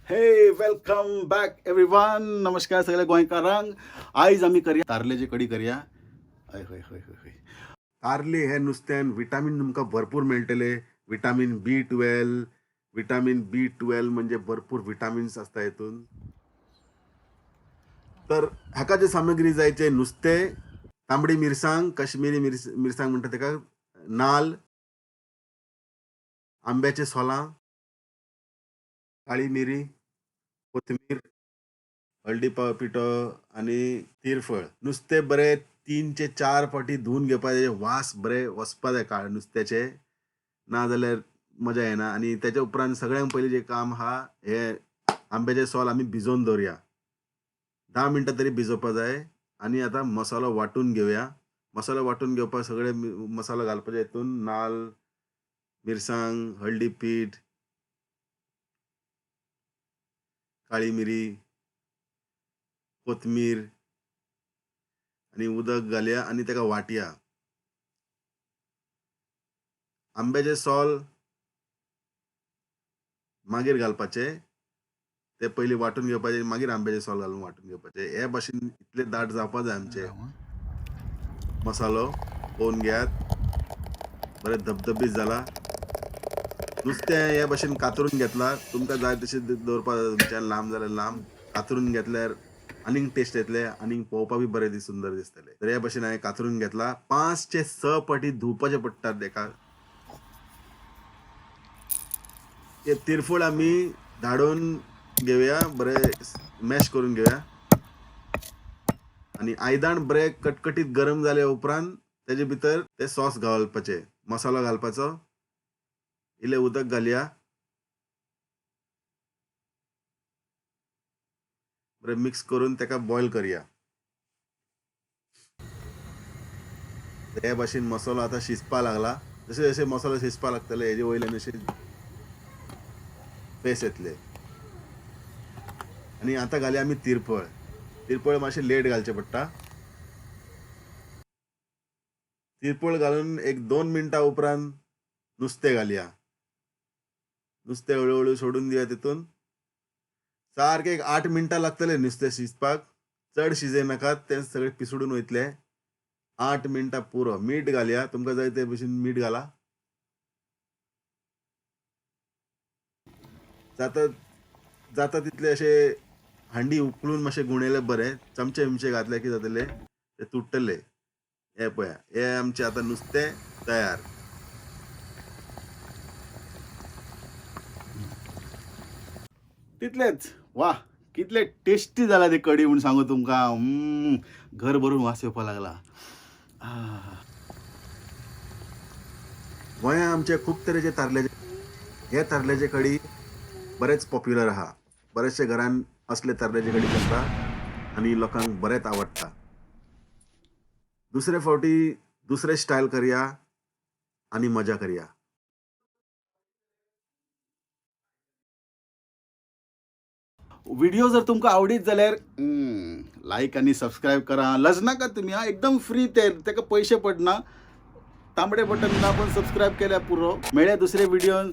हे welcome back everyone. नमस्कार सगळ्या गोंयकारांक. आयज आमी करया तारलेची कडी करया. हय हय हय हय हय. तारले हे नुस्त्यान विटामीन तुमकां भरपूर मेळटले. विटामीन B12, vitamin B12 म्हणजे भरपूर विटामिन्स आसता हितून. तर हाका जे सामग्री जाय ते नुस्तें, तांबडी मिरसांग, काश्मीरी मिरसांग म्हणटा तेका, नाल, आंब्याचे सोलां, काळी मिरी, कोथमीर, हळदी पिठो आनी तिरफळ. नुस्तें बरें 3 ते 4 फावटी धुवन घेवपा जाय. वास बरें वचपा जाय काळ नुस्त्याचे, ना जाल्यार मजा येना. आनी तेच्या उपरांत सगळ्यांत पयलीं जें काम आहा हें आंब्याचें सोल आमी भिजोवन दवरया. 10 मिनटां तरी भिजोवपा जाय. आनी आतां मसालो वांटून घेवया. मसालो वांटून घेवपाक सगळे मसालो घालपाचे हितून नाल, मिरसांग, हळदी पीठ, काळी मिरी, कोथमीर आनी उदक घालया आनी तेका वांटया. आंब्याचें सोल मागीर घालपाचें, ते पयलीं वांटून घेवपाचें, मागीर आंब्याचें सोल घालून वांटून घेवपाचें. हे भाशेन इतले दाट जावपा जाय आमचें मसालो. पळोवन घेयात, बरें धबधबीत जाला. नुस्तें हे भाशेन कातरून घेतला. तुमकां जाय तशें दवरपा जाय तुमच्यान, लांब जाल्यार लांब. कातरून घेतल्यार आनीक टेस्ट येतले, आनीक पळोवपाक बी बरें सुंदर दिसतले. तर हे भाशेन हांवें कातरून घेतला. 5 ते 6 फावटी धुवपाचें पडटा तेका. ते तिरफूळ आमी धाडून घेवया, बरें मॅश करून घेवया. आनी आयदन बरें कटकटीत गरम जाले उपरांत तेजे भितर ते सॉस घालपाचे, मसालो घालपाचो. इल्लें उदक घालया, बरें मिक्स करून तेका बॉयल करया. हे भाशेन मसालो आतां शिजपा लागला. जशे जशे मसालो शिजपा लागतले हेजे वयल्यान अशे फेस येतले. आनी आतां घालया आमी तिरफळ. तिरफळ मातशें लेट घालचें पडटा. तिरफळ घालून 1-2 मिनटां उपरांत नुस्तें घालया. नुस्तें हळू हळू सोडून दिया तितून. सारकें एक 8 मिनटां लागतले नुस्तें शिजपाक. चड शिजयनाकात, तें सगळें पिसडून वयतलें. 8 मिनटां पुरो. मीठ घालया, तुमकां जाय ते भशेन मीठ घाला. जाता जाता तितले अशें हांडी उकळून मातशें गुणयलें बरें. चमचे विमचे घातले की जातले, ते तुट्टले. हें पळया, हें आमचें आतां नुस्तें तयार. तितलेंच. वा, कितले टेस्टी जाला ती कडी म्हूण सांगू तुमकां. घर भरून वास येवपाक लागला. गोंयांत आमचे खूब तरेचे तारल्याचे, हे तारल्याचे कडी बरेंच पॉप्युलर आहा. बरेचशे घरान असले तारल्याची कडी करता आनी लोकांक बरेंच आवडटा. दुसरे फावटी दुसरे स्टायल करया आनी मजा करया. व्हिडिओ जर तुमकां आवडीत जाल्यार लायक आनी सबस्क्रायब करा. लजनाका तुमी. हा, एकदम फ्री ते, तेका पयशे पडना. तांबडे बटन दाबून सबस्क्रायब केल्यार पुरो. मेळया दुसरे व्हिडियोन.